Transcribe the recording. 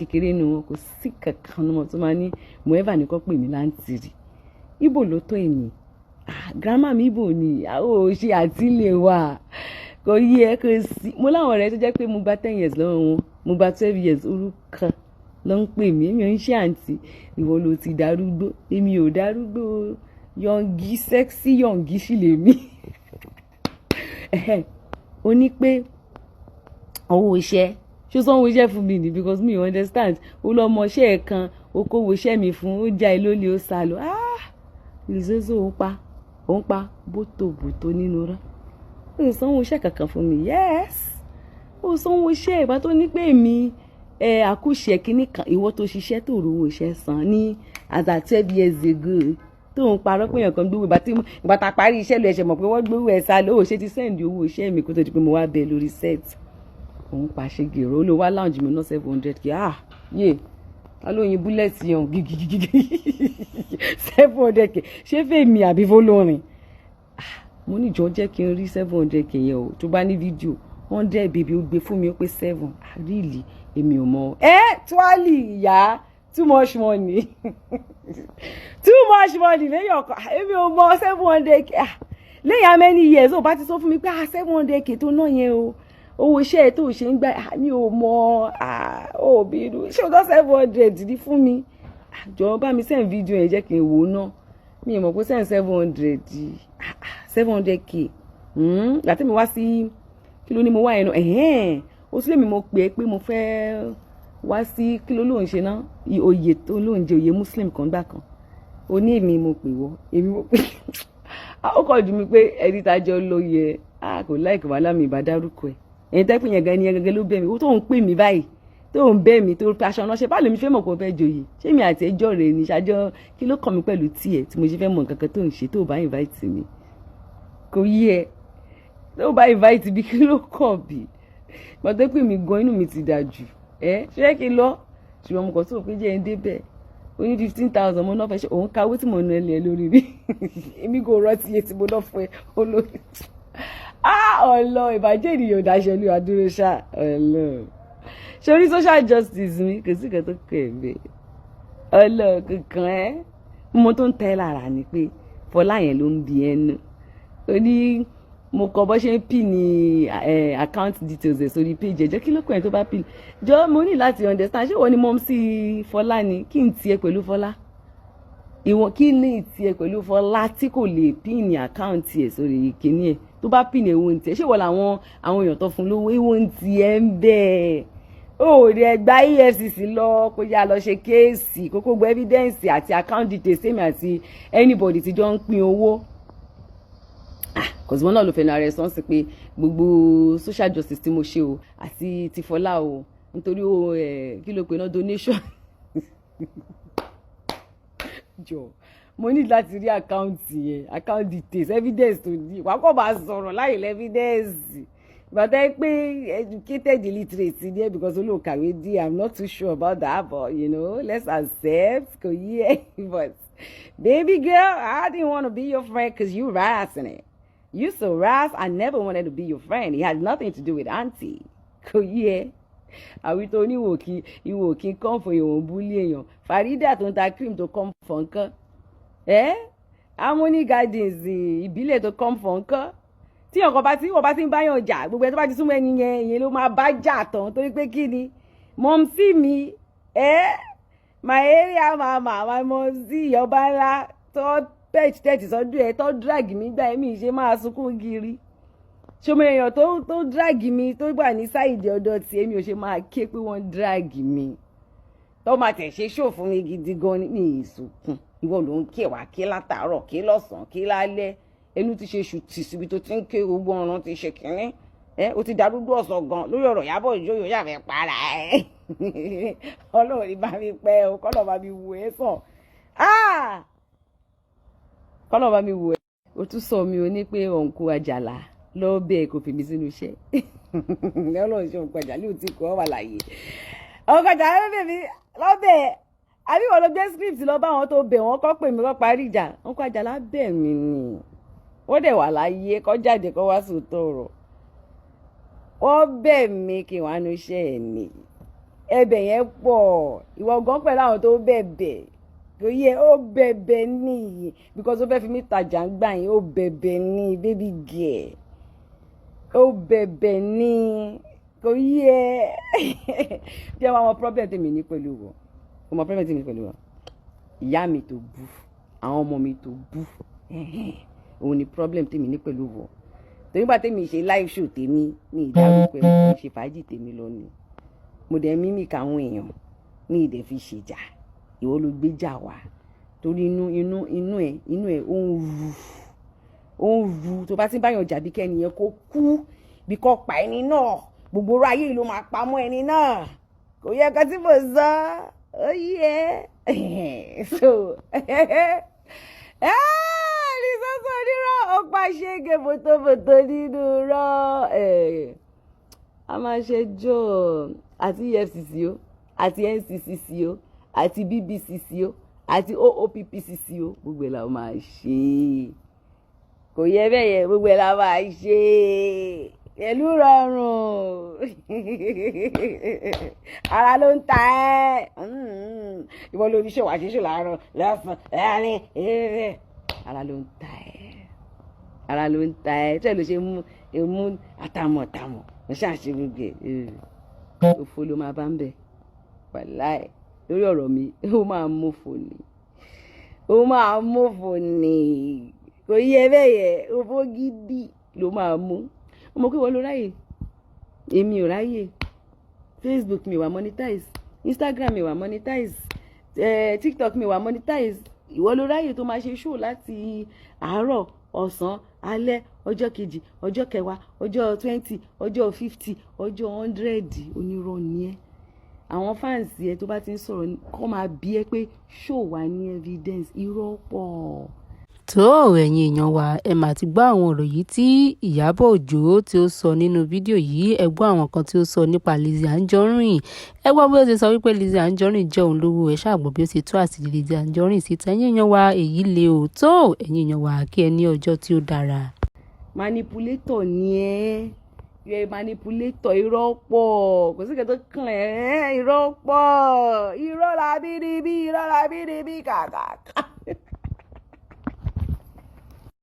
Kékeré nu wọn, kò sí kankan nu wọn tó máa ní mo ever ní kó pè mí láǹtì rí. Ibo ló tó èmi? Ah, grandma mi ibo ni àwọn ò ṣe àtìlẹ̀ wa, kò yí ẹ, kò sí. Mo láwọn ọ̀rẹ́ tó jẹ́ pé mo gba 10 years lọ́wọ́ wọn, mo gba 12 years, orúkọ ló ń pè mí. Èmi ò ń ṣe àǹtí. Ìwọ ló ti darúgbó, èmi ò darúgbó. Young, sexy young sì lèmi. Ó ní pé owó iṣẹ́, ṣó sanwó iṣẹ́ fún mi ni? Because me understand. Ó lọ mọ iṣẹ́ ẹ̀ kan, ó kówó iṣẹ́ mi fún, ó já ẹ lólè, ó sá lọ. Ah, ìzózó, ó pa, ó ń pa bótòbótò nínú rẹ. Ó sanwó iṣẹ́ kankan fún mi? Yes, ó sanwó iṣẹ́. Ìgbà tó ní pé èmi ẹ àkúṣe kínní kan, ìwọ tó ṣiṣẹ́ tó rówó iṣẹ́ san ní as at 12 years ago, tó ń parọ́ pé èèyàn kan gbówó. Ìgbà tí ìgbà tá a parí iṣẹ́ lọ, ẹ̀ṣẹ̀ mọ̀ pé wọ́n gbówó ẹ̀ sá lọ. Ó ṣe ti send owó iṣẹ́ mi kó tó di pé mo wá bẹ lórí set? Òun pàṣẹ gèrò, ó lọ wá lounge mi ná 700K. Ah, yé, ta ló yin bullet yan gigigigi? 700K, ṣé fèmí àbí fọlọ́rin? Mo ní jọ jẹ́ kí n rí 700K yẹn o. Tó bá ní fídíò 100 baby, ó gbé fún mi, ó pé seven. Ah, really? Èmi ò mọ̀ ẹ́ tuwali ìyá. Too much money, too much money lẹ́yìn ọkọ̀. Èmi ò mọ̀ 700K. Lẹ́yìn how many years? Ó bá ti sọ fún mi pé, ah, 700K tó ná yẹn o, owó iṣẹ́ tó ṣe ń gbà, mi ò mọ̀. Ó bínú, ṣé o tó 700 ní fún mi? Jọ̀ọ́, bá mi send fídíò yẹn, jẹ́ kí n wò ó ná. Mi ò mọ̀ pé send 700, 700K. Gbàtí mi wá sí, kí ló ní mo wá yẹn náà? Ẹ̀hẹ́n, ó sì lè mi, mo pè é pé mo fẹ́ wá sí, kí ló lóun ṣe ná, oyè tó lóun jẹ, oyè Muslim kan gbà kan. Ó ní èmi mo pè wọ́, èmi mo pè. Ó kọ̀ dùn mí pé ẹni tá a jọ lọ yẹ a kò láìkì wàhálà mi, ìbá dárúkọ ẹ̀. Ẹni tẹ́ pé yẹn gan ni yẹn gangan ló bẹ̀ mí. Ó tó ń pè mí báyìí, tó ń bẹ̀ mí, tó fi aṣọ ránṣẹ́, báwo lèmi fẹ́ mọ̀ kó fẹ́ joyè? Ṣé mi àti ẹjọ́ rẹ̀ ní ṣájọ́? Kí ló kàn mí pẹ̀lú tiẹ̀ tí mo ṣe fẹ́ mọ̀ nǹkan kan tó ń ṣe? Tó bá invite mi, kò yí ẹ. Tó bá invite mi, kí ló kàn bí? Gbọ́dọ̀ pé mi gan, inú mi ti dà jù ẹ. Ṣé kí n lọ? Ṣùgbọ́n mo kàn tó pé jẹ́ ń débẹ̀. Ó ní 15,000 mo náà fẹ́ ṣe. Òun kawó tí mo ná ẹ lórí rí, èmi kò rántí iye tí mo ná fún ẹ olórí. Ah, ọlọ ìbàjẹ́ ènìyàn ò dáṣẹ ní adúró ṣá. Ọlọ sórí social justice mi, kò sí nǹkan tó kọ ẹ̀ bẹ́ẹ̀. Ọlọ kankan ẹ mo tó ń tẹ́ lára ni pé Fọlá yẹn ló ń bi ẹnu. Ó ní mo kọ bó ṣe ń pin ní account details ẹ̀ sórí page ẹ̀. Jẹ́ kí ló kàn ẹ́ tó bá pin? Jọ, mo ní láti understand. Ṣé wọ́n ní mọ́ sí Fọlá ni? Kí n tiẹ̀ pẹ̀lú Fọlá? Ìwọ̀n kí ní tiẹ̀ pẹ̀lú Fọlá tí kò lè pin ní account ẹ̀ sórí ìkíní ẹ̀? Tó bá pin, èwo ń tiẹ̀? Ṣé wọ́n làwọn àwọn èèyàn tó fún lówó? Èwo ń tiẹ̀ ń bẹ́ẹ̀? Ó rí ẹgbà EFCC lọ, kó yá lọ ṣe case, kókó gbọ́ evidence àti account details sẹ́mi àti anybody tí jọ ń pín owó. Kòsìmọ́ náà ló fẹ́nu ara ẹ̀ sọ́n sí pé gbogbo social justice tí mo ṣe o àti ti Fọlá o, nítorí o kí ló pe náà, donation. Jọ, mo ní láti rí account yẹn, account details, evidence tó ní. Wàá kọ́ bá sọ̀rọ̀ láì lẹ́ evidence but ẹ pé educated illiterate ni ẹ, because olóòkàwé dí. I'm not too sure about that, but let's accept, kò yí ẹ. But baby girl, I didn't want to be your friend 'cause you rassing it. You so rash. I never wanted to be your friend. It had nothing to do with auntie. Kò yí ẹ. Àwí tó oníwò kí ìwò kí kàn fún èèyàn, bully èèyàn. Farida tó ń ta cream tó kàn fún nǹkan. Ẹ́ Harmony Gardens ìbílẹ̀ tó kàn fún nǹkan. Tí ọkọ̀ bá tí wọ́n bá ti ń báyàn jà, gbogbo ẹ̀ tó bá ti súnmọ́ ẹni yẹn, ìyẹn ló máa bá jà tán. Torí pé kí ni? Mọ̀mísí mi, ẹ́ my area mama, my mọ̀mísí ìyọba ńlá tó pẹ̀tì tẹ̀tì sọ́dún ẹ̀ tó drag mi gbà, ẹ̀mí ṣe máa sunkún kiri. Ṣọmọ èèyàn tó drag mi tó wà ní side ọ̀dọ̀ tí èmi ò ṣe máa ké pé wọ́n drag mi, tó máa tẹ̀ ṣe ṣò fún mi gidi gan ní ìsùnkún. Ìwọ ló ń ké wá, ké látàárọ̀, ké lọ́sàn-án, ké lálẹ́. Ẹnu ti ṣe ṣùtì síbi tó ti ń ké, gbogbo ọ̀run ti ṣe kínní ẹ. O ti darúgbó ọ̀sán gan lórí ọ̀rọ̀ Ìyábọ̀ Òjó. Yóò yàfẹ́ para ẹ. Ọlọ́run ní bá mi pẹ́ o, kọ́lọ̀ bá mi wò ẹ́ sàn, kọ́lọ̀ bá mi wò ẹ́. O tún sọ mi o ní pé òǹkú àjàlá lọ́bẹ̀ kò fi mi sínú iṣẹ́. Ọlọ́run ṣe òǹkú àjàlá ò tí kò wà láàyè. Òǹkú àjàlá lọ́bẹ̀ mi lọ́bẹ̀, àbí wọ́n lọ gbé script lọ bá wọn tó bẹ̀ wọ́n kọ́ pè mí kọ́ parí ìjà? Òǹkú àjàlá bẹ̀ mí ni. Wọ́n dẹ̀ wà láyé, kọ́ jáde, kọ́ wá sòótọ́ ọ̀rọ̀. Wọ́n bẹ̀ mí kí wọ́n á nu iṣẹ́ ẹ̀ ni. Ẹ̀bẹ̀ yẹn pọ̀. Ìwọ gan pẹ̀lú àwọn tó bẹ̀bẹ̀, kò yẹ. Ó bẹ̀bẹ̀ níyì because ó fẹ́ fi mí tajà ń gbà yín. Ó bẹ̀bẹ̀ ní, baby girl, ó bẹ̀bẹ̀ ní, kò yẹ. Bí ẹ wá mọ problem tèmi ní pẹ̀lú wọ, ó mọ problem tèmi ní pẹ̀lú wọ. Ìyá mi tó bú, àwọn ọmọ mi tó bú, òun ni problem tèmi ní pẹ̀lú wọ. Torí bá tèmi ṣe live show tèmi ní ìdárúkọ ẹ̀, mo ṣe fàájì tèmi lọ ni. Mo dẹ̀ mímì káwọn èèyàn ní ìdẹ̀ fi ṣèjà. Ìwọ ló gbéjà wá torí inú ẹ ó ń ru, ó ń ru. Tó bá ti ń báyọ̀ jà, bí kẹ́ni yẹn kó kú, bí kò pa ẹni náà, gbogbo orú ayé ló máa pamọ́ ẹni náà. Kò yẹ kó tí mo sọ ó yẹ. So ní sọ́sọ́ onírọ̀, ó pa ṣége bòtòbòtò nínú rọ́. A máa ṣẹjọ́ àti EFCC o, àti NCCC o, àti BBCC o, àti OOPPCC o. Gbogbo ẹ̀ la máa ṣe. Kò yẹ bẹ́ẹ̀ yẹ. Gbogbo ẹ̀ la máa ṣe pẹ̀lú rọrùn. Ara ló ń ta ẹ́. Ìwọ ló ní ṣòwò àṣìṣe láàárọ̀, lọ́sàn-án, láàrin. Ara ló ń ta ẹ́, ara ló ń ta ẹ́. Tí ẹ ló ṣe mú mú àtàmọ̀tàmọ̀, mo ṣàṣe gbogbo ẹ̀. Òfo ló máa bá ń bẹ̀, wàláì. Lórí ọ̀rọ̀ mi, ó máa mọ̀fò ni, ó máa mọ̀fò ni. Kò yẹ bẹ́ẹ̀ yẹ. Òfò gidi ló máa mú. Ọmọ pé wọ́n ló ráyè, èmi ò ráyè. Facebook mi wà monetize, Instagram mi wà monetize, TikTok mi wà monetize. Ìwọ ló ráyè tó máa ṣe show láti àárọ̀, ọ̀sán, alẹ́, ọjọ́ kejì, ọjọ́ kẹwàá, ọjọ́ 20, ọjọ́ 50, ọjọ́ 100. Onírọ́ ni ẹ́. Àwọn fans ẹ tó bá ti ń sọ̀rọ̀, kọ́ máa bí ẹ pé ṣó wà ní evidence. Irọ́ pọ̀. Tó, ẹ̀yin èèyàn wa, ẹ mà ti gbọ́ àwọn ọ̀rọ̀ yìí tí Ìyábọ̀ Òjó tí ó sọ nínú fídíò yìí. Ẹ gbọ́ àwọn kan tí ó sọ nípa Lizzy Anjorin. Ẹ gbọ́ bí ó ti sọ wípé Lizzy Anjorin jẹ́ òun lówó. Ẹ ṣàgbọ́ bí ó ti tú àṣírí Lizzy Anjorin síta. Ẹ̀yin èèyàn wa, èyí le ò tó. Ẹ̀yin èèyàn wa, kí ẹ ní ọjọ́ tí ó dára. Manipulator ni ẹ. You are a manipulator. Irọ́ pọ̀, kò sí kẹ́tọ́ kàn ẹ́. Irọ́ pọ̀, irọ́ la bí níbí, irọ́ la bí níbí kàkàkà.